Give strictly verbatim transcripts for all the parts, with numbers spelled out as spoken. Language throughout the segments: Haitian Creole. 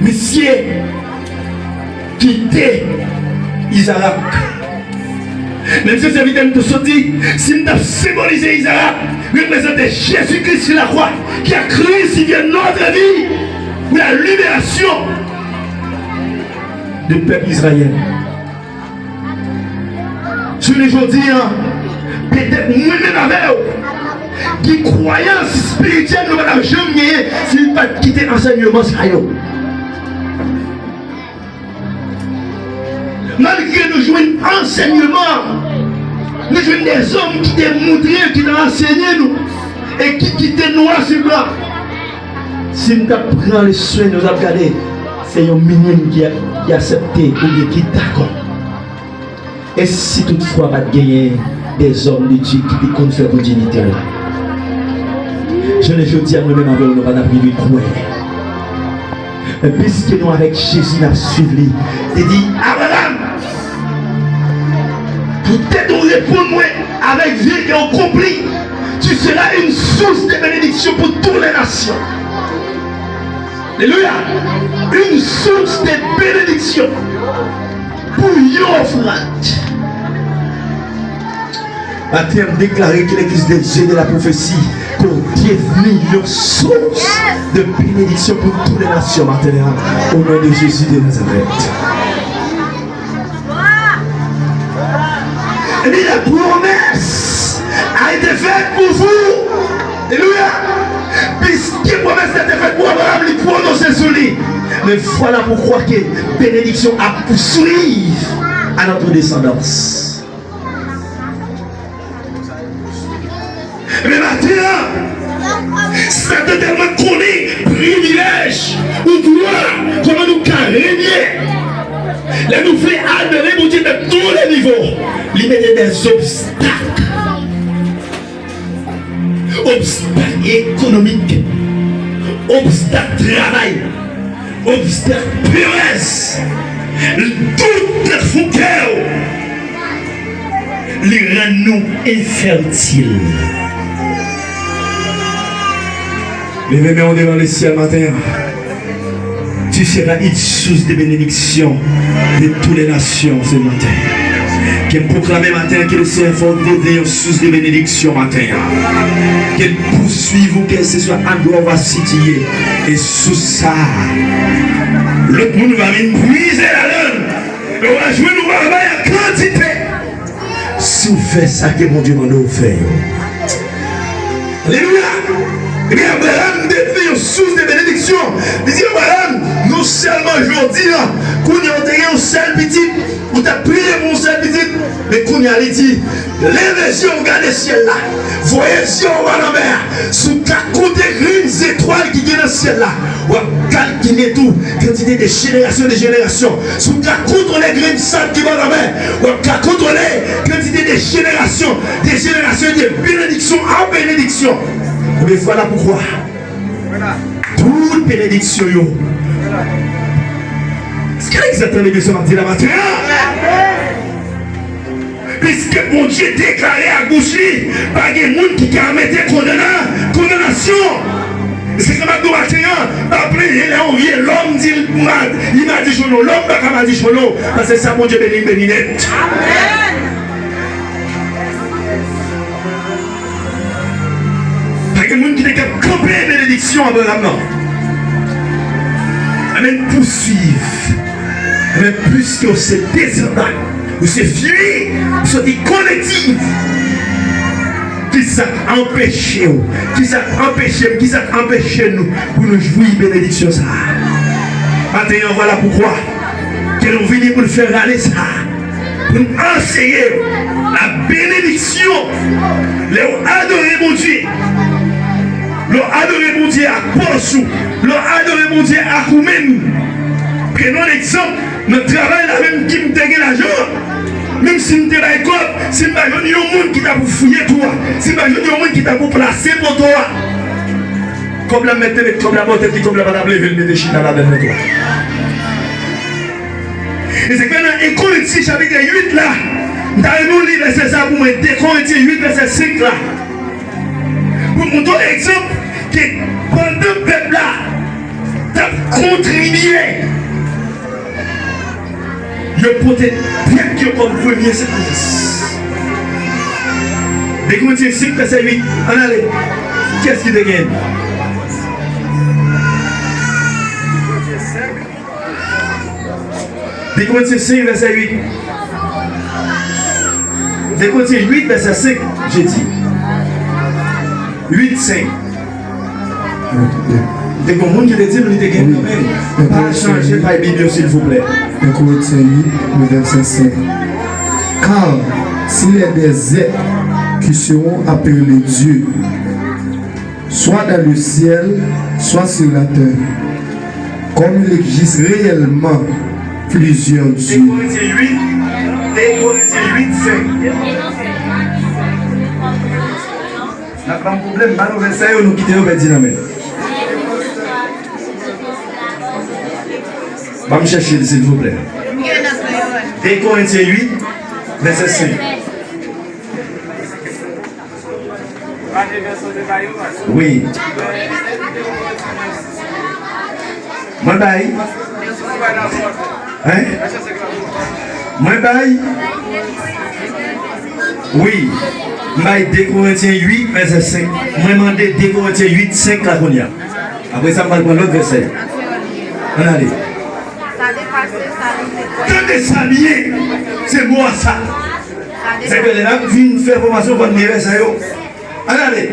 Misye kite Izarak. Menm si sèvitè m te sot di, si m t ap senbolize Izarak, reprezante Jezi Kris sur la croix, qui a crucifié notre vie pour la libération de pèp Izrayèl. Jounen jodi a, petèt mwen menm avè w, gen kwayans espirityèl nou pa t ap janm genyen si n pa t kite ansèyman sa yo. Malgre nou jwenn ansèyman, nou jwenn dèzòm ki te moutre, ki te ansenye nou, e ki kite nwa sou blan. Si n t ap pran leswen, nou t ap gade, se yon minim ki, ki aksepte oubyen ki dakò. E si toutfwa pa t genyen dèzòm de Dye ki te konn fè kontinite la? Jounen jodi a, mwen menm avè w, nou pa t ap rive kwè. Men piske nou avèk Jezi, n ap swiv li, li di, Abraram, poutèt ou reponn mwen avèk vye kè w konpli, tu seras une source de bénédiction pour toutes les nations. Alelouya! Une source de bénédiction pour yon ofrand. Maten an, m deklare ke legliz de Dye de la pwofesi pou devni yon sous de benediksyon pou tout lè nasyon maten an, o non de Jezi de Nazarèt. Ebyen, la promesse a été faite pour vous. Alelouya. Piske pwomès la te fèt pou Abraram, li pwononse sou li. Men vwala poukwa ke benediksyon ap pouswiv à notre descendance. Men maten an, Satan tèlman konnen privilèj ou glwa, kòman nou ka renye. Lè nou vle adore Bondye nan tous les niveaux, li mete des obstacles. Obstak ekonomik, obstak travay, obstak perèz, dout nan fon kè w, li rann nou enfètil. Leve men w devan lesyèl maten an. Tu seras une source de bénédiction de toutes les nations ce matin. Ke m pwoklame maten an ke le Senyè fè w devni yon sous de benediksyon maten an. Ke l pouswiv ou kèlkeswa andwa w va sitiye. E sous sa a, lòt moun va vin pwize ladan l. E w va jwenn ou va bay an kantite. Si w fè sa ke Bondye mande w fè yo. Alelouya! Ebyen, Abraram devni yon sous de benediksyon. Li di Abraram, non sèlman jodi a, kounye a w te gen yon sèl pitit, ou t ap priye pou yon sèl pitit, men kounye a li di, leve zye w gade syèl la, voye zye w wè lanmè a, si w ka konte grenn zetwal ki gen nan syèl la, w ap kalkile tou kantite de jenerasyon de jenerasyon. Si w ka kontwole grenn sab ki bò lanmè, w ap ka kontwole kantite de jenerasyon de jenerasyon, de benediksyon an benediksyon. Ebyen, vwala poukwa tout benediksyon yo. Èske legliz la tande mesye m ap di la maten an? Piske Bondye deklare ak bouch li, pa gen moun ki ka mete kondana, kondanasyon. Se sa m ap di w maten an, pa plenyen lè yon vye lòm di l mad-, li madichon non. Lòm pa ka madichon non, paske sa Bondye beni, l beni nèt. Pa gen moun ki te kab kanpe benediksyon Abraram nan. Amèn, pouswiv. Amèn, piske w se desandan, ou se fwi, ou soti kolektif. Kisa k anpeche w? Kisa k anpeche m? Kisa k anpeche nou pou nou jwi benediksyon sa a? Maten an, vwala poukwa ke nou vini pou n fè rale sa a. Pou n anseye la benediksyon lè w adore Bondye. Lè w adore Bondye ak pòch ou, lè w adore Bondye ak ou menm. Prenons l'exemple, nan travay la menm ki m te gen lajan, menm si m te bay kòb, si m pa jwenn yon moun ki ta pou fouye twou a, si m pa jwenn yon moun ki ta pou plase poto a, kòb la m mèt te met kòb la bò tèt li, kòb la pa t ap leve, l mete chita ladan l nan twou a. E se k fè nan en Korentyen chapit uit la, m ta renmen w li vèsè sa pou mwen, de Korentyen uit vèsè senk la. Pou montre w egzanp ke pandan pèp la t ap Kontribye. Yo pote tèt yo kòm premye sakrifis. De Korentyen senk, vèsè uit. Ann ale. Kiyès ki te genyen? De Korentyen senk, vèsè uit. De Korentyen uit, vèsè senk, je di. Uit, senk. Te gen moun ki te di m li te gen kanmenm. Pa chanje paj Bib yo, silvouplè. Un Corinthiens huit, le verset cinq. Car s'il est des êtres qui seront appelés dieux, soit dans le ciel, soit sur la terre, comme il existe réellement plusieurs dieux. De Corinthiens huit, de Corinthiens huit, cinq. N ap ban m pwoblèm, ba nou vèsè yo, nou kite yo pèdi nan men. Ban m chèche l, silvouplè. De Korentyen uit, vèsè senk. Wi. Mwen bay. Hein? Mwen bay. Wi. M bay de Korentyen uit, vèsè senk. Mwen mande de Korentyen uit, senk la kounye a. Apre sa, m pral pran lòt vèsè. Ann ale. Sa depase sa nou te kwè. Tande sa byen. Se mo a sa. Sa depase. Se ke lè n ap vin fè fòmasyon, fò n li vèsè yo. Ann ale.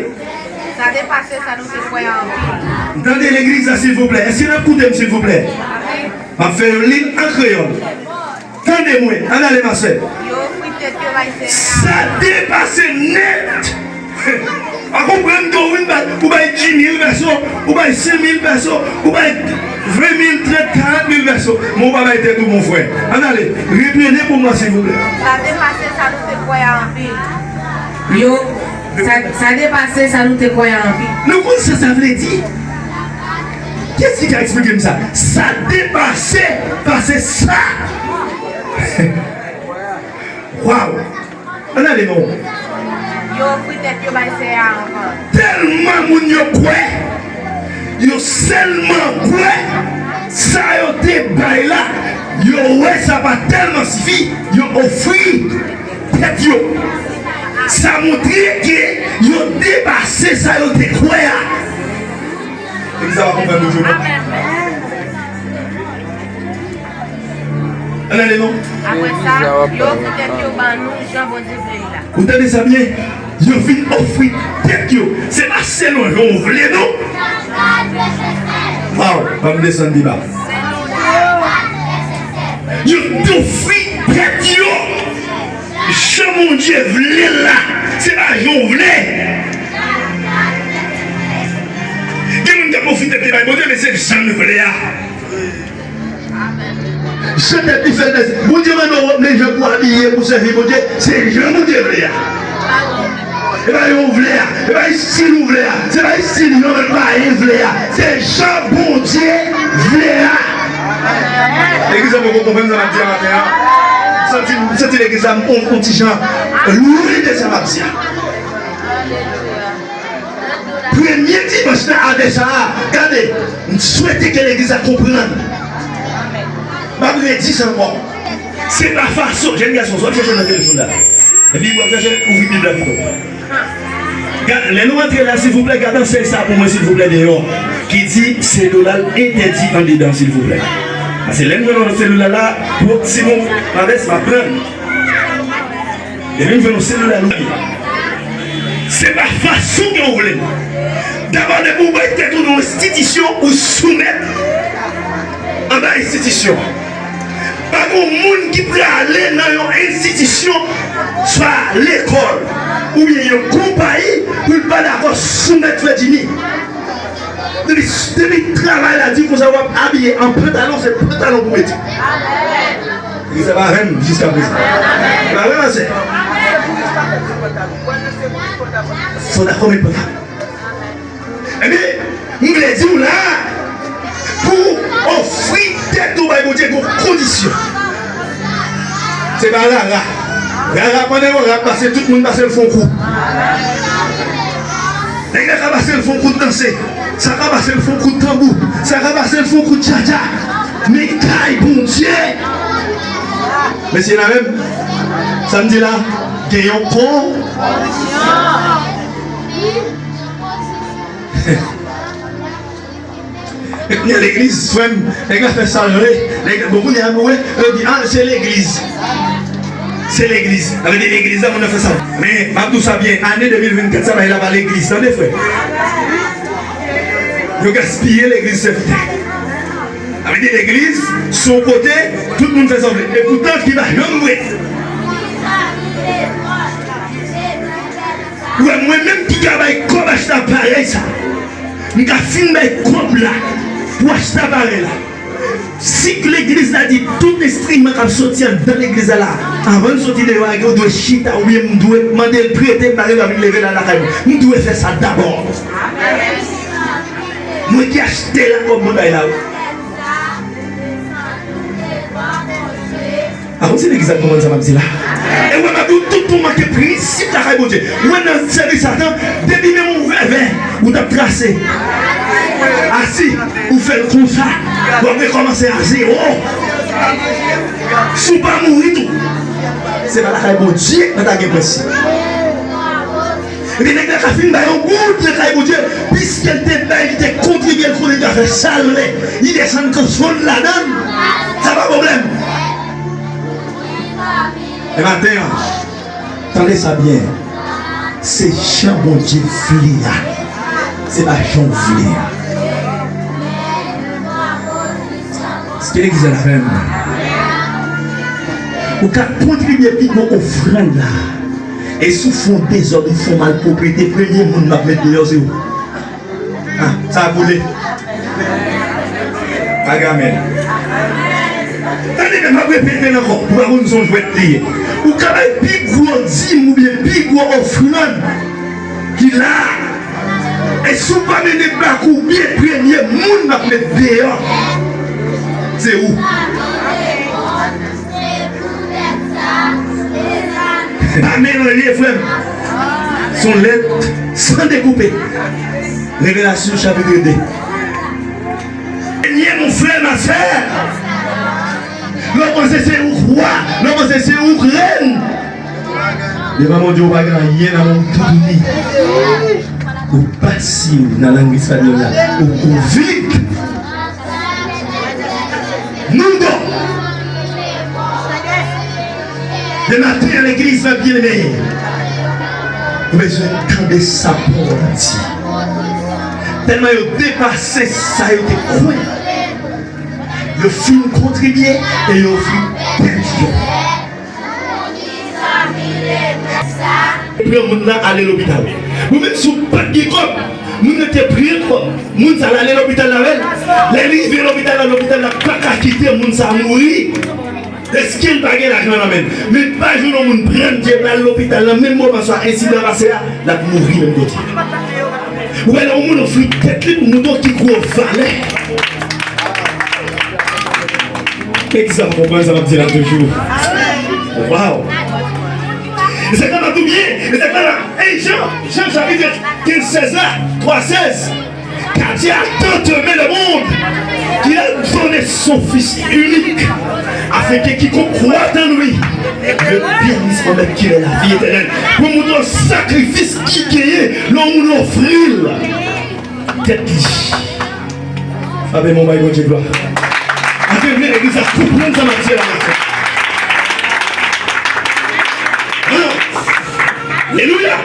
Sa depase sa nou te kwè a anpil. Tande legliz la, silvouplè. Èske n ap koute m, silvouplè? Amen. M ap fè yon li l an kreyòl. Tande mwen. Ann ale, ma sè. Yo ofri tèt yo bay Senyè a. Sa depase nèt. Pa konprann ke ou vin bay, ou bay dis mil pèso, ou bay senk mil pèso, ou bay ven mil, trant, karant mil pèso. Men ou pa bay tèt ou, mon frè. Ann ale. Reprene pou mwen, silvouplè. Sa depase sa nou te kwè a anpil. Yo, sa, sa depase sa nou te kwè a anpil. Nou konn sa sa vle di? Kiyès ki ka eksplike m sa? Sa depase, pase sa. Waw! Ann ale non. Yo ofri tèt yo bay Senyè a anvan. Tèlman moun yo kwè, yo sèlman kwè, sa yo te bay la, yo wè sa pa tèlman sifi, yo ofri tèt yo. Sa montre ke yo depase sa yo te kwè a. Legliz la pa konprann nou jodi a. Ann ale non. Apre sa, yo ofri tèt yo ban nou jan Bondye vle l la. Ou tande sa byen? Yo vin ofri tèt yo. Se pa selon jan w vle non. Waw, ban m desann pi ba. Yo ofri tèt yo jan Bondye vle l la. Se pa jan w vle. Gen moun k ap ofri tèt li bay Bondye, men se jan l vle a. Jan tèt li fè l dèz. Bondye mande w men jan pou w abiye pou sèvi Bondye, se jan Bondye vle a. E pa jan w vle a, e pa estil ou vle a, se pa estil yon lòt payen vle a, se jan Bondye vle a. Legliz la poko konprann sa m ap di a maten an. Santi, santi legliz la on, on ti jan lwen de sa m ap di a. Premye dimanch nan ane sa a, gade, m swete ke legliz la konprann. M ap redi sa ankò. Se pa fason, jèn gason, sot chèche nan telefòn la. Epi w ap chèche, ouvri Bib la pito. Gad, lè nou antre la, silvouplè, gad ansèy sa pou mwen, silvouplè, deyò. Ki di, selila l entèdi andedan, silvouplè. Paske lè m jwenn yon selila la, pou ti moun, m ap pran. Depi m jwenn yon selila nou, se pa fason ke w vle. Dabò, depi w bay tèt ou nan yon enstitisyon, ou soumèt anba enstitisyon. Pa gen moun ki prale nan yon enstitisyon, swa lekòl, oubyen yon konpayi, pou l pa dakò soumèt Frè Jimmy. Depi, depi travay la di konsa w ap abiye an pantalon, se pantalon pou mete. Legliz la pa avè m jiskaprezan. Pa vre, ma sè? Fò dakò met pantalon. Ebyen, m vle di w la, pou w ofri tèt ou bay Bondye, gon kondisyon. Se pa rara. Rara, pandan yon rara pase, tout moun pase l fè yon kou. Nèg la ka pase l fè yon kout danse, sa ka pase l fè yon kout tanbou, sa ka pase l fè yon kout tchatcha. Men kay Bondye. Mesye la menm, sa m di la, gen yon kon. Kounye a legliz, frè m, nèg la fè sa l vle. Nèg la, bon, kounye a nou wè, yo di, ah, se legliz. Se legliz. Sa vle di legliz la, moun nan fè sa. Men, m ap di w sa byen, ane de mil vennkat sa, bagay la pa legliz, tande, frè. Yo gaspiye legliz sèvitè. Sa vle di legliz, se yon kote, tout moun fè sa w vle. E poutan, ki pa janm vre. Ou wè, mwen menm ki ka bay kòb achte aparèy sa. M ka fin bay kòb la pou achte aparèy la. Si legliz la di tout enstriman k ap soti anndan legliz la la, avan l soti deyò a, ou dwe chita oubyen m dwe mande l prete, m pa gen dwa vin leve l al lakay mwen. M dwe fè sa dabò. Mwen ki achte la kòb mwen bay la wi. A, kòmsi legliz la konprann sa m ap di la. E wè, m ap di w, tout moun manke prensip lakay Bondye. Ou wè nan sèvis Satan, depi menm yon vèvè, ou t ap trase. Asi, ou fè l konsa, w ap rekòmanse a zewo. Si w pa mouri tou, se pa lakay Bondye nan ta gen prensip. Epi nèg la ka fin bay yon goud nan kay Bondye, piske l te bay, li te kontribye, l konnen l ka fè sa l vle. Li desann kanson l ladan l. Sa pa pwoblèm. E maten an, tande sa byen. Se jan Bondye vle a. Se pa jan w vle a. Ki legliz la menm? Ou ka kontribye pi gwo ofrann la. E si w fè yon dezòd, ou fè yon malpwoprete, premye moun m ap met deyò se ou. Ah, sa boule. Pa gen amèn. Tande, men m ap repete l ankò, pou pa konn se yon jwèt li ye. Ou ka bay pi gwo dim oubyen pi gwo ofrann ki la a. E si w pa mennen bak ou byen, premye moun m ap met deyò, se ou. Pa melanje, frè m. Se yon lèt san dekoupe. Revelasyon chapit de. Premye, mon frè, ma sè. Lè w panse se ou k wa, lè w panse se ou k rèn. Devan Bondye, ou pa gen anyen nan mond toutouni. Ou pasiv nan lang espanyòl la. Ou, ou vid. Nudo. Demen maten an, legliz la, byeneme, ou bezwen tande sa pawòl la di. Tèlman yo depase sa yo te kwè, yo fin kontribye e yo ofri tèt yo. Pran moun nan ale lopital. Ou menm si w pa t gen kòb, moun nan te pran kòb. Moun sa l ale lopital la avè l. Lè l rive lopital la, lopital la pa ka kite moun sa mouri. Dèske l pa gen lajan nan men l. Men pa jwenn yon moun pran l, l al lopital nan menm moman sa ensidan pase a, l ap mouri menm kote. Ou wè lè yon moun ofri tèt li pou moun ki gwo valè. Egzanp, konprann sa m ap di la toujou. Waw! E se konsa tou byen, e se konsa. Ey, Jan, Jan chapit kenz sèz la, twa sèz. Car Dieu a tant aimé le monde qu'il a donné son Fils unique, afin que quiconque croit en lui ne périsse pas, mais qu'il ait la vie éternelle. Pou montre w sakrifis ki genyen lè yon moun ofri l tèt li. Frape men w bay Bondye glwa. Antre vle legliz la konprann sa m ap di la. Alelouya!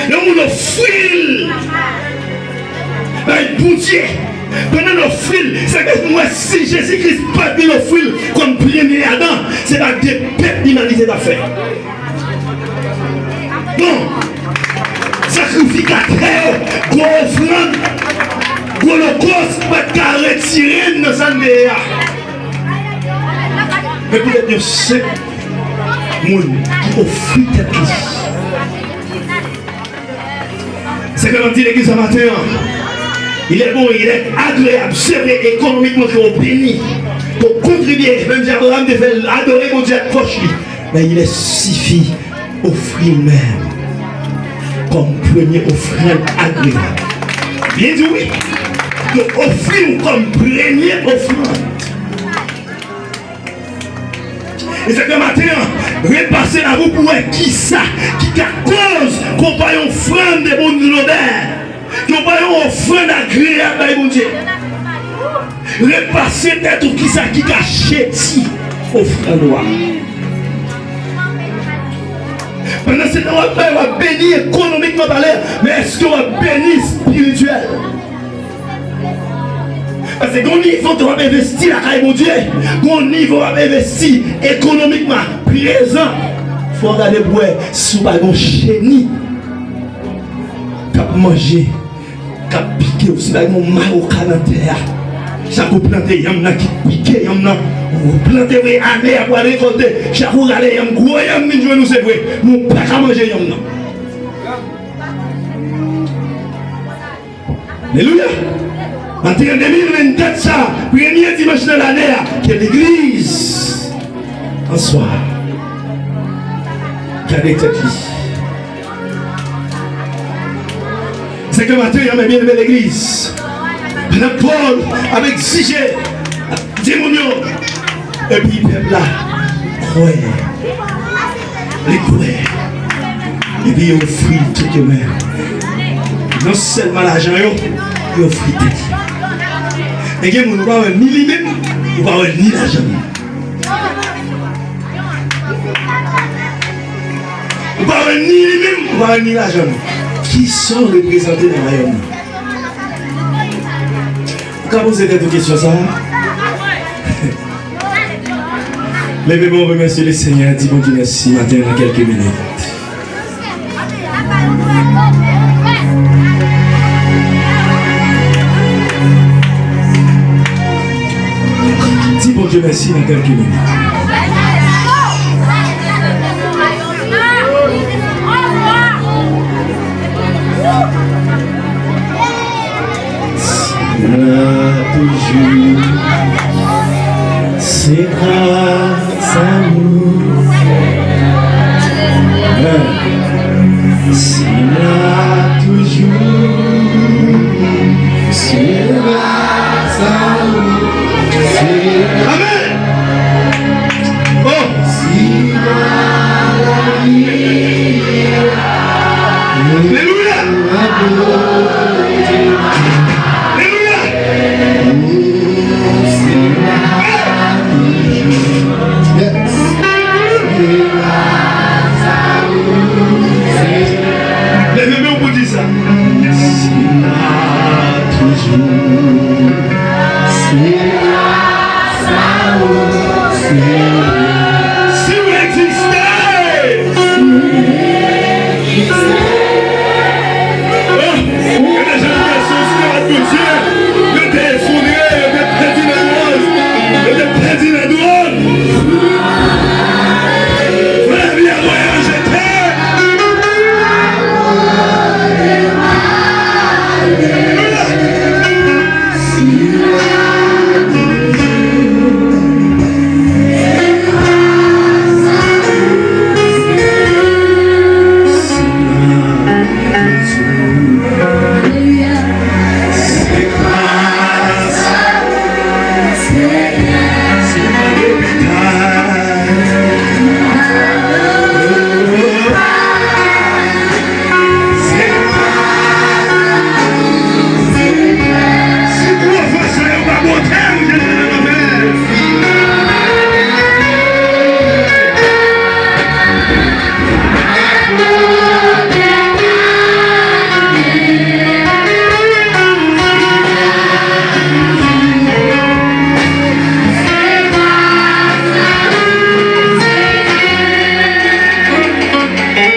Lè yon moun ofri l bay Bondye, pandan l ofri l, se ke nou wè si Jezi Kris pa t vin ofri l kòm premye Adan, se pa de pèp limanite t ap fè. Bon, sakrifikatè yo, gwo ofrann, gwo lokòs pa t ka retire n nan sa n te ye a. Men poutèt yon senp moun ki ofri tèt li. Se ke m ap di legliz sa maten an. Il est bon, il est agréable, c'est vrai, économiquement ke w beni, ke w kontribye, menm jan Abraram te fè l, adore Bondye ak pòch li. Men il est sifi ofri menm. kòm premye ofrann agreyab. Byen di wi. Yo ofri w kòm premye ofrann. E se ke maten an, repase lavi w pou wè kisa ki ka koz ke w pa yon ofrann de bon odè, ke w pa yon ofrann agreyab bay Bondye. Repase tèt ou kisa ki ka cheti ofrann ou a. Pandan se tan w ap bay, w ap beni ekonomikman pale, men èske w ap beni espirityèl? Paske gon nivo w ap envesti lakay Bondye, gon nivo w ap envesti ekonomikman, prezan. Fò w gade pou wè si w pa gon cheni k ap manje, k ap pike w, si w pa gon mawoka nan tè a. Chak ou plante yanm nan ki pike yanm nan, ou plante vre ane a pou al rekòlte. Chak ou rale yanm, gwo yanm vin jwenn ou se vre, men w pa ka manje yanm nan. Alelouya! Maten an de mil vennkat sa, premye dimanch nan lane a, ke legliz answa gade tèt li. Se ke maten an, men byeneme legliz, pandan Pòl ap egzije, ap di moun yo, epi pèp la kwè. Li kwè. Epi yo ofri l tout yo menm. Non sèlman lajan yo, yo ofri tèt yo. Men gen moun ou pa wè ni li menm, ou pa wè ni lajan l. Ou pa wè ni li menm, ou pa wè ni lajan l. Kisa w reprezante nan wayòm nan? Ou ka poze tèt ou kesyon sa a? Leve men w, remèsye Lesenyè, di Bondye mèsi maten nan kèlke minit. Di Bondye mèsi nan kèlke minit. La toujou, se gras a ou. Amen. Si la toujou, se gras a ou. Amen. Oh. Alelouya. Alelouya. Yes. Leve men w pou di sa. Se la toujou. Se la sa ou se. Si w egziste. Si w egziste. Oh, gade jan gason se bat Bondye. Yo te efondre, yo te pèdi nan dwòl. Yo te pèdi nan dwòl. Fè byen voye yo jete.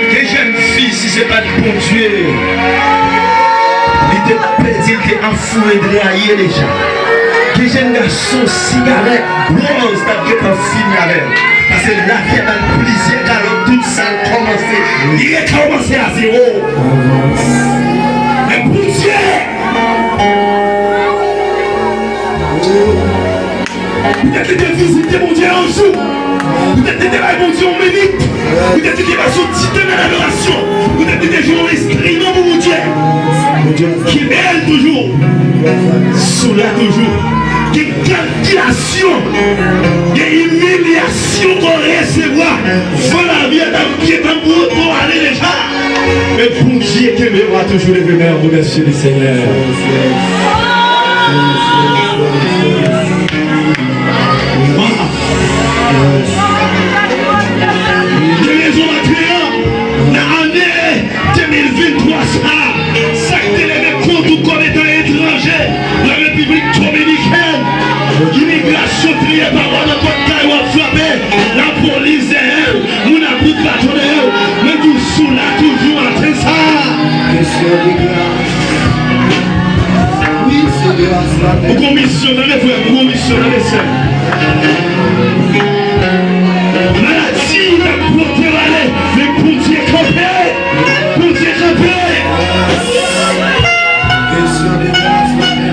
Gen jèn fi, si se pa t Bondye, li te pèdi, li te anfoure, li te rayi deja. Gen jèn gason, sigarèt, dwòg, t ap gentan fini avè l. Paske lavi a ba l plizyè galòp, tout sa l kòmanse, li rekòmanse a zewo. Men Bondye, Petèt li te vizite Bondye yon jou. Petèt li te bay Bondye yon minit. Petèt li te pase yon ti tan nan adorasyon. Petèt li te jwe yon enstriman pou Bondye. Kenbe l toujou. Sou la toujou. Gen kalkilasyon. Gen imilyasyon ke w resevwa. Van lavi a t ap gentan pote w ale deja. Men Bondye kenbe w a toujou leve men w pou remèsye li, Senyè. Gen rezon maten an, nan ane de mil venntwa sa, sa k te leve kont ou kòm etan etranje nan Repiblik Dominikèn, imigrasyon triye pa w nan pòt kay w ap frape, lapolis dèyè w, moun ap bout baton dèyè w, men toujou la, toujou maten sa. Ou gon misyon, tande frè, ou gon misyon, tande sè. Maladi t ap pote w ale, men Bondye kanpe. Bondye kanpe.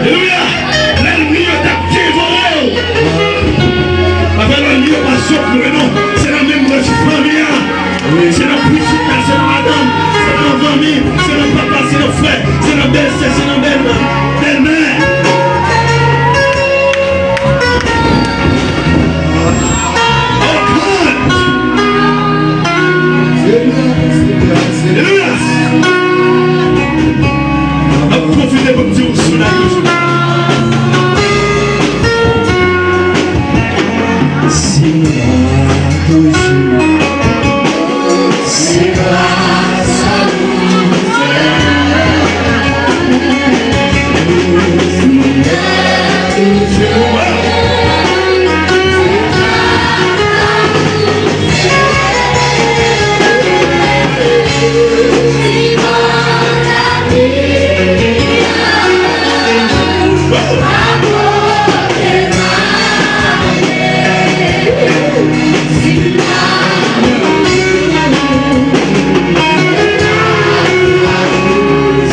Alelouya. Lènmi yo t ap devore w. Apa lènmi yo pa sòt lwen non. Se nan menm branch fanmi an. Se nan pitit la, se nan madanm, se nan fanmi, se nan papa, se nan frè, se nan bèlsè, se nan bèlmè. Bèlmè. Oh God! Alelouya! N ap pwofite pou n di w sou la toujou. Si la toujou. Se gras a ou,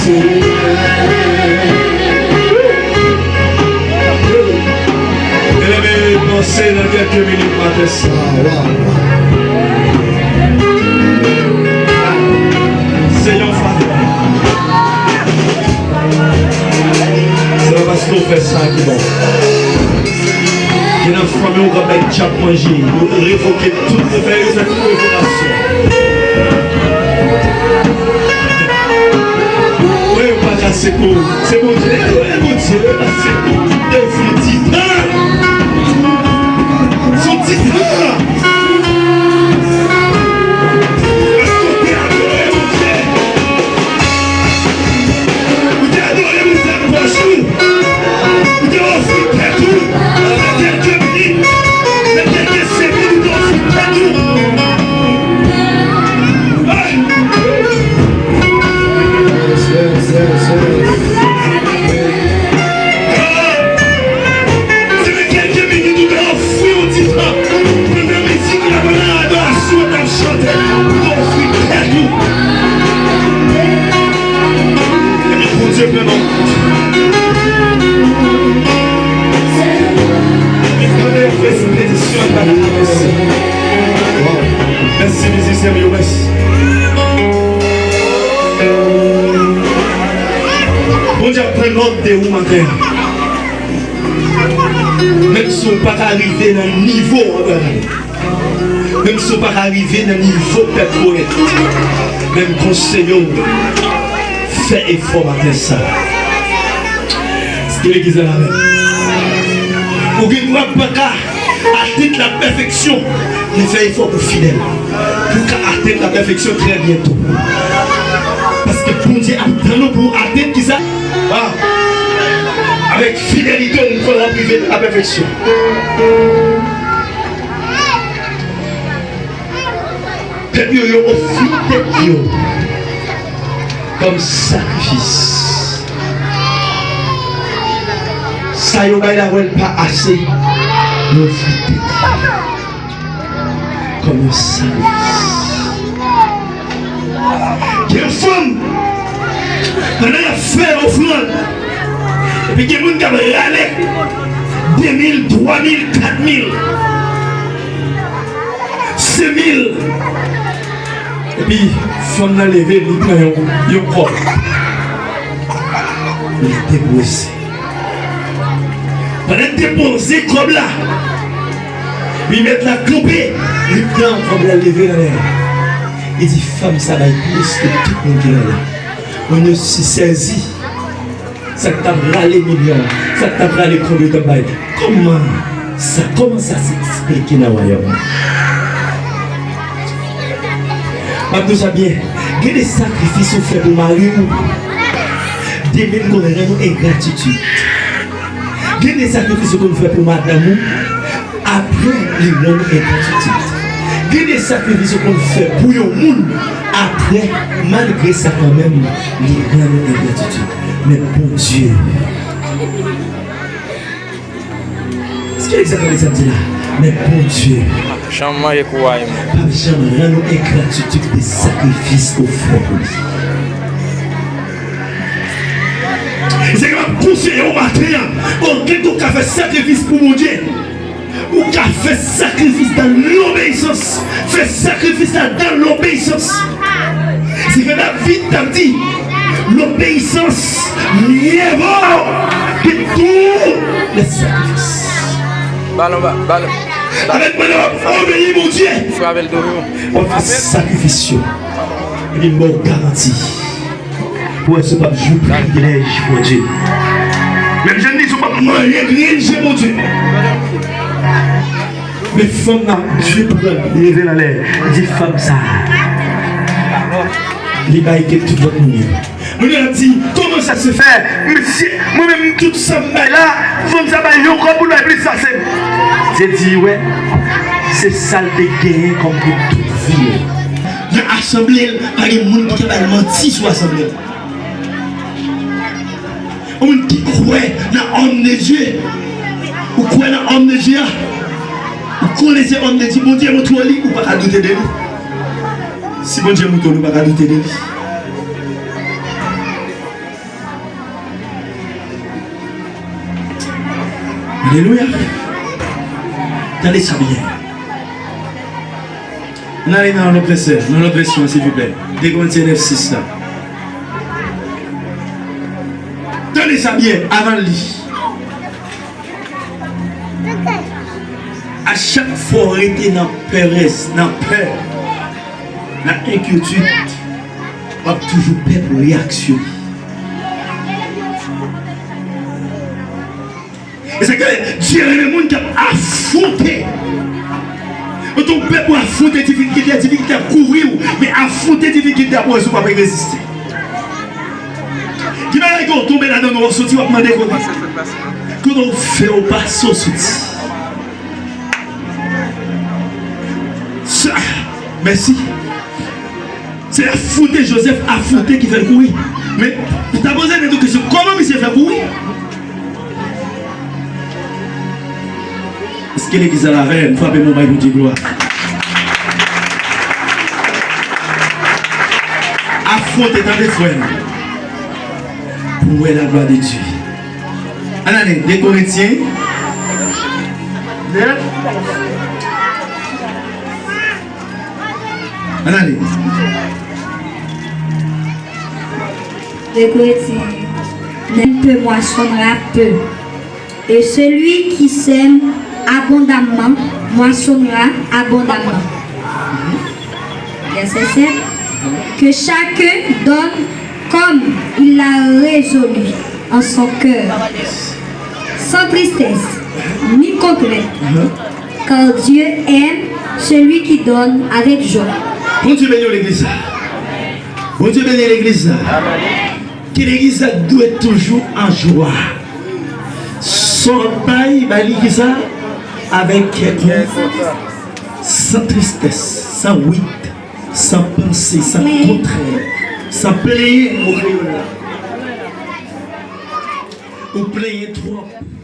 Senyè. Byeneme, panse nan kèlke minit maten sa. Se yon favè. Se pa paske w fè sa ki bon. Gen nan fanmi w k ap bay dyab manje. Yo revoke tout, yo fè, yo fè tout revokasyon. Wi, yo pa ka se pou, se Bondye, e Bondye, se pou, e Bondye, se pou. Son ti tan. Èske w te adore Bondye? Ou te adore Bondye ak pòch ou? Ou te ofri tèt ou? Nan kèlke minit, nan kèlke segonn, ou te ofri tèt ou? Hey! Yes, yes, yes, yes. Se nan kèlke minit ou ta ofri yon ti tan. Pandan mizik la, pandan adorasyon w t ap chante, ou ta ofri tèt ou. Epi Bondye pran nòt. Epi pandan y ap fè benediksyon, y ap avanse. Mèsi, mizisyen m yo, mèsi. Bondye ap pran nòt de ou maten. Menm si w pa ka rive nan nivo Abraram, menm si w pa ka rive nan nivo pèp Korent, men m konseye w, fè efò maten sa. Èske legliz la la menm? Ou gen dwa pa ka atenn lapèfeksyon, men fè efò pou fidèl. Pou w ka atenn lapèfeksyon trè byento. Paske Bondye ap tann ou pou w atenn kisa? Ah. Avèk fidelite, ou kwè w ap rive a la pèfeksyon. Pèp yo, yo ofri tèt yo kòm sakrifis. Sa yo bay la, wè l pa ase, yo ofri tèt yo kòm yon sakrifis. Gen fanm, pandan y ap fè ofrann, epi gen moun k ap rale de mil, Twa mil, kat mil, senk mil. Epi, fanm nan leve, li pran yon, yon kòb. Li depoze. Pandan l depoze kòb la, li mèt la kanpe, li pran kòb la, leve anlè. Li di, fanm sa bay plis ke tout moun ki la la. Moun yo sezi. Sa k t ap rale milyon, sa k t ap rale kòb yo t ap bay. Kòman sa, kòman sa se eksplike nan wayòm nan? M ap di w sa byen, gen de sakrifis ou fè pou mari w, demen l konn rann ou engratitid. Gen de sakrifis ou konn fè pou madanm ou, apre, li rann ou engratitid. Gen de sakrifis ou konn fè pou yon moun, apre, malgre sa kanmenm, li rann ou engratitid. Men Bondye. Èske egzakteman sa m di la? Men Bondye. Janm manje kouray mwen. P ap janm rann ou engratitid de sakrifis ou fè pou li. Se sa m ap konseye w maten an. Okenn ou ka fè sakrifis pou Bondye. Ou ka fè sakrifis dan lobeyisans. Fè sakrifis la dan lobeyisans. Se sa David t ap di, lobeyisans mye vo ke tout le sakrifis. Balon, ba-, balon. Avèk mwen, w ap obeyi Bondye. Frape l tou. W ap fè sakrifis yo. Epi m ba w garanti. Pou wè si w p ap jwi privilèj Bondye. Menm jan n di si w p ap manje grenn je Bondye. Men fanm nan, Dye pran l, li leve l anlè, li di fanm sa a, li bay ke tout lòt moun yo. Moun yo ap di, kòman sa se fè? Mesye, mwen menm tout sa m bay la, fanm sa bay yon kòb pou l bay plis pase m. Dye di, wè, se sa l te genyen kòm pou tout vi l. Nan asanble l, pa gen moun ki te ba l manti sou asanble l. Yon moun ki kwè nan òm de Dye, ou kwè nan òm de Dye a, ou konnen se òm de Dye, Bondye montre w li, ou pa ka doute de li. Si Bondye montre w li, ou pa ka doute de li. Alelouya. Tande sa byen. Ann ale nan lòt vèsè, nan lòt vèsyon an, silvouplè. De Korentyen nèf sis la. Tande sa byen, avan l li. A chak fwa w rete nan pèrèz, nan pè, nan enkyetid, w ap toujou pè pou reyaksyone. E sa k fè Dye renmen moun k ap afwonte. Otan w pè pou afwonte difikilte a, difikilte a kouvri w, men afwonte difikilte a pou wè si w pa p reziste. Ki bagay ke w tonbe ladan l, w soti, w ap mande kote. Kote w fè w pase, w soti. Sa, mèsi. Se afwonte Jozèf afwonte ki fè l kouri. Men, ou ta poze tèt ou kesyon, kòman misye fè kouri? Èske legliz la la avè m? Frape men w, bay Bondye glwa. Afwonte, tande frè m. Pou wè la glwa de Dye. Ann ale, de Korentyen. Nèf. Ann ale. De Korentyen. Nèg peut moissonnera peu, et celui qui sème abondamment moissonnera abondamment. Verset sept. Que chacun donne comme il l'a résolu en son cœur, sans tristesse ni crainte, car Dieu aime celui qui donne avec joie. Bondye beni w, legliz la. Bondye beni legliz la. Ke legliz la dwe toujou an jwa. Sa w ap bay, bay li kisa? Avèk kè kontan, san tristès, san wit, san panse, san kontrè, san plenyen, mo kreyòl la. Ou plenyen twòp.